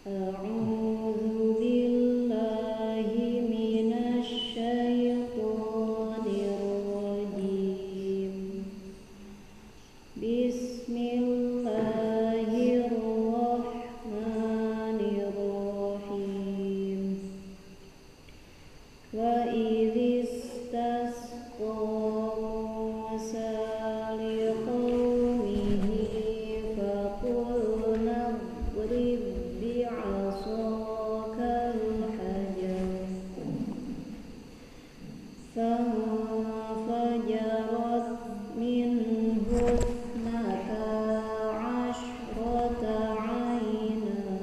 A'udzu billahi minasy syaithanir rajim. Bismillahirrahmanirrahim. Wa idz istasqa Musa liqaumihi faqulna idrib bi'asakal hajar fanfajarat minhu ithnata 'ashrata 'ayna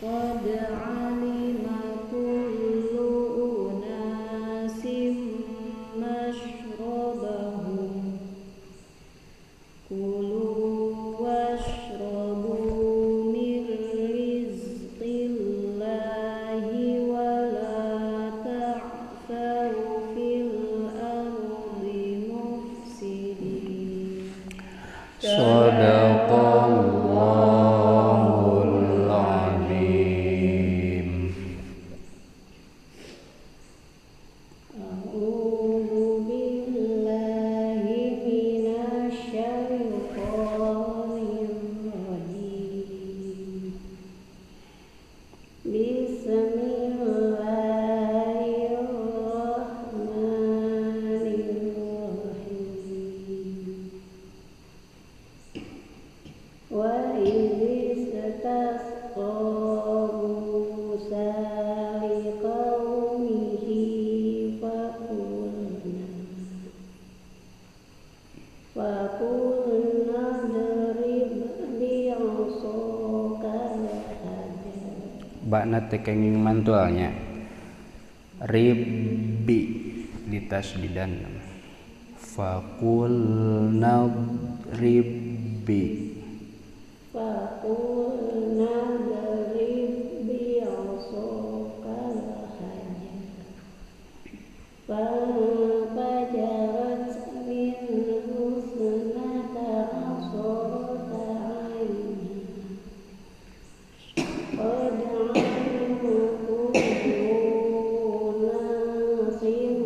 qad 'alima kullu unasim mashrabahum kulu washrabu min rizqillahi wa la ta'thaw fil ardi mufsidin. Shadaqallahul azim. A'udzu billahi minasy syaithanir rajim. Bismillahirrahmanirrahim. Wa idz istasqa Musa liqaumihi faqulna idrib bi'asakal hajar. Bakna teh kenging mantulnya. Ribbi ditasdidan. Faqulna ribbi. Faqulna idrib bi'asakal hajar fanfajarat minhu ithnata 'ashrata 'ayna qad 'alima kullu unasin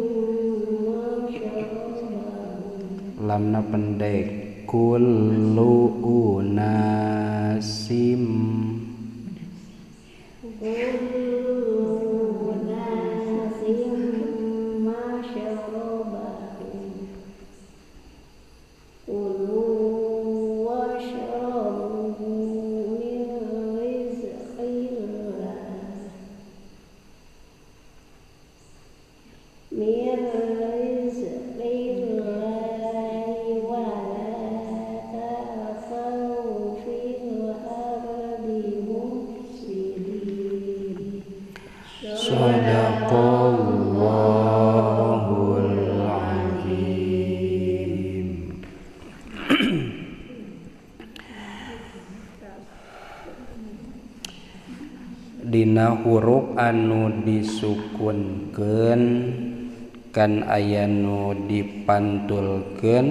mashrabahum. Lamna pendek. Kullu unasim. Kullu unasim mashrabahum. Kulu washrabu min rizqillah min rizqillahi wa la ta'thaw fil ardi mufsidin. Shadaqallahul azim. Dina huruf anu disukunkeun kan aya nu dipantulkeun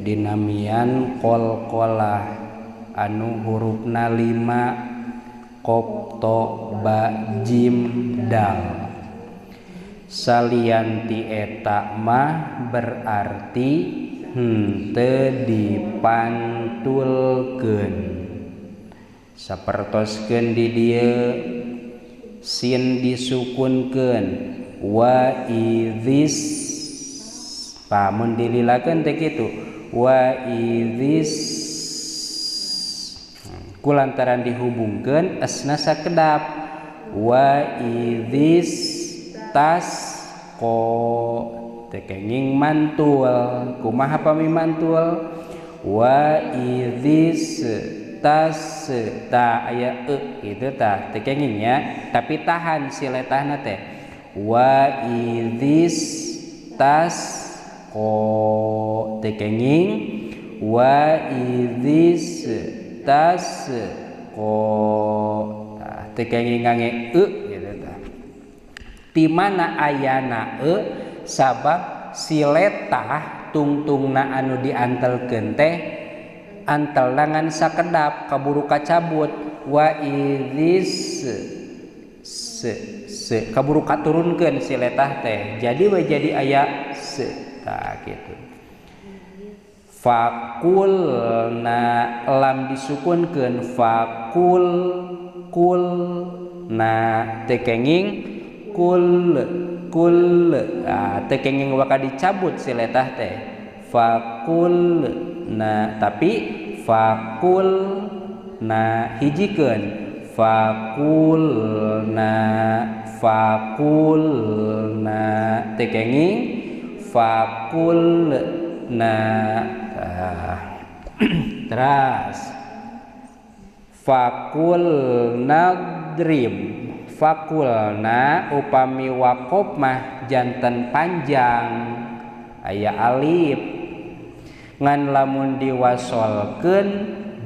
dinamian qalqalah anu hurufna 5 qaf ta ba jim dal. Salian ti eta mah berarti henteu dipantulkeun. Sapertoskeun di dieu sin disukunkeun wa idzis, pamun dililakeun teh kitu wa idzis kulantaran dihubungkeun esna sakedap wa idzis tas ko teh kenging mantul. Kumaha pami mantul? Wa idzis tas ta aya e gitu tah teh kenging nya, tapi tahan si letahna teh wa idzis tas ko teh kenging wa idzis tas ko tah teh kenging ngange e gitu tah. Di mana ayana e sabab si letah tungtungna anu diantelkeun teh antel dengan sakedap kaburu kacabut Wa idzis se se kaburu katurunkeun si letah teh jadi we jadi aya se tah kitu. Fakulna lam disukunkeun fakul kul na teu kenging kul kul teu kenging waka dicabut si letah teh fakul na tapi fakul na hijikeun fakul na fakulna teu kenging fakul na. Terus fakul nadrib fakulna upami waqof mah janten panjang aya alif ngan lamun diwasolkeun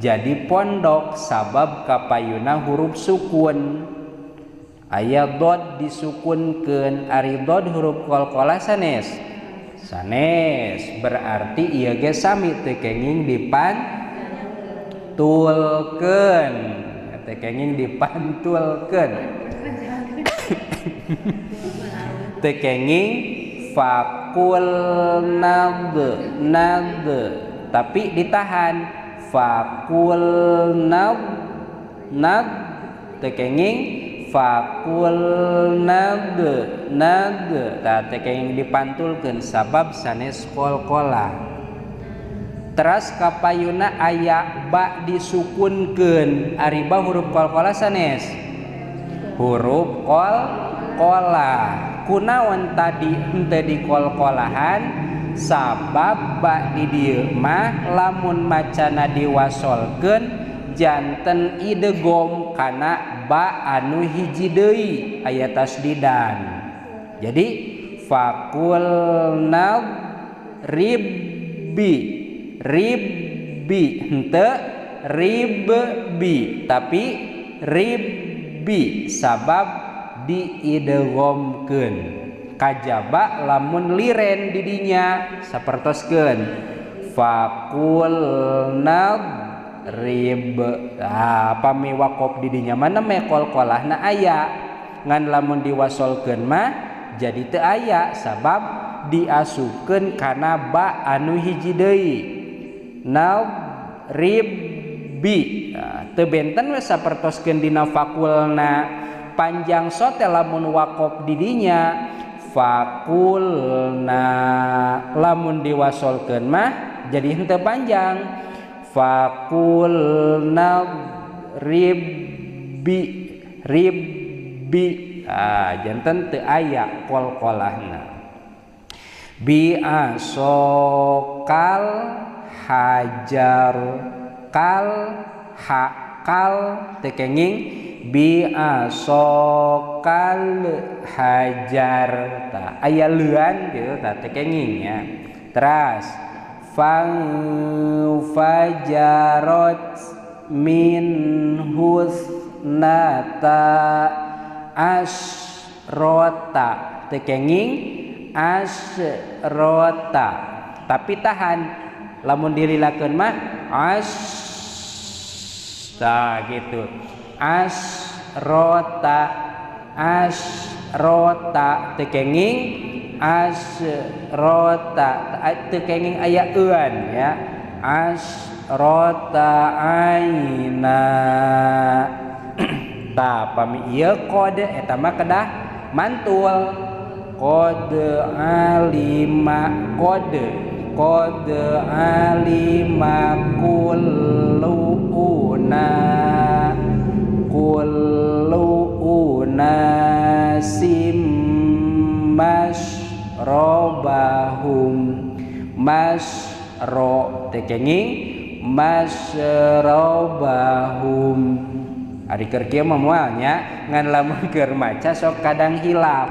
jadi pondok sabab kapayuna huruf sukun aya dod disukunkeun ari dod huruf qalqalah sanes sanes berarti ieu ge sami teu kenging dipantulkeun teu kenging dipantulkeun teu kenging fakul nad nad tapi ditahan fakul nad nad teu kenging fakul nad nad tah teu kenging dipantulkeun sabab sanes qalqalah. Teras kapayuna aya ba disukunkeun ari ba huruf qalqalah sanes huruf qalqalah kunaon tadi henteu diqalqalahan sabab ba di dieu mah lamun macana diwasolkeun janten idegom kana ba anu hiji deui aya tasdidan. Jadi fakul nad ribbi ribbi henteu ribbi tapi ribbi sabab diidegomkeun kajaba lamun liren didinya sapertoskeun fakul nad rib. Pami waqof didinya mana me qalqalahna aya ngan lamun diwasolkeun mah jadi teu aya sabab diasupkeun kana ba anu hiji deui nad ribbi. Teu benten we sapertoskeun dina fakulna panjang sote lamun waqof didinya fakulna lamun diwasolkeun mah jadi henteu panjang fakul ribbi ribbi janten teu aya qalqalahna bi asokal hajar kal ha kal teu kenging bi asokal hajar ta aya leuan gitu ta teu kenging ya. Teras fang fajarot min husnata asrota teu kenging asrota tapi tahan lamun dililakeun mah as tah gitu asrota asrota teu kenging asrota teu kenging aya euan ya asrota aina. Tah pami ieu kode eta mah kedah mantul qad alima qad qad alima kullu una kullu unasim masrobahum masro teu kenging masrobahum. Ari keur kieu mah moal nya ngan lamun keur maca sok kadang hilap.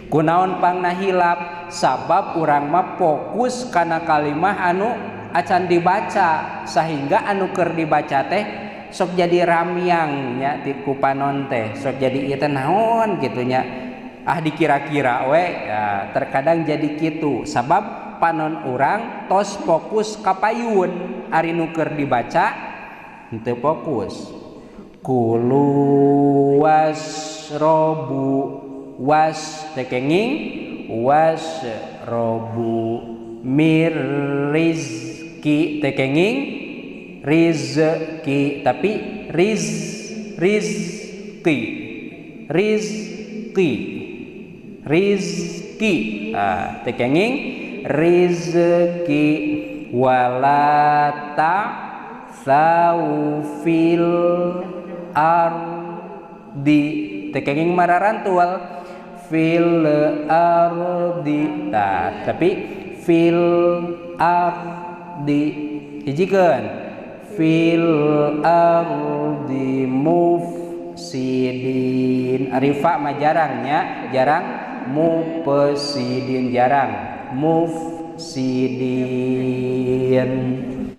Kunaon pangna hilap sabab urang mah fokus kana kalimah anu acan dibaca sehingga anu keur dibaca teh sok jadi ramyang nya ti ku panon teh sok jadi ieu teh naon kitu nya ah dikira-kira we ya, terkadang jadi kitu sabab panon urang tos fokus ka payun ari nu keur dibaca Henteu fokus. Kulu wasrobu was teu kenging wasrobu mir rizki teu kenging rizki tapi riz rizki rizki rizki ah teu kenging rizki wala ta'sau fil ardi teu kenging mararantual fil ardi tah tapi fil ardi hijikeun fil ardi mufsidin arifa mah jarangnya jarang mufsidin jarang mufsidin.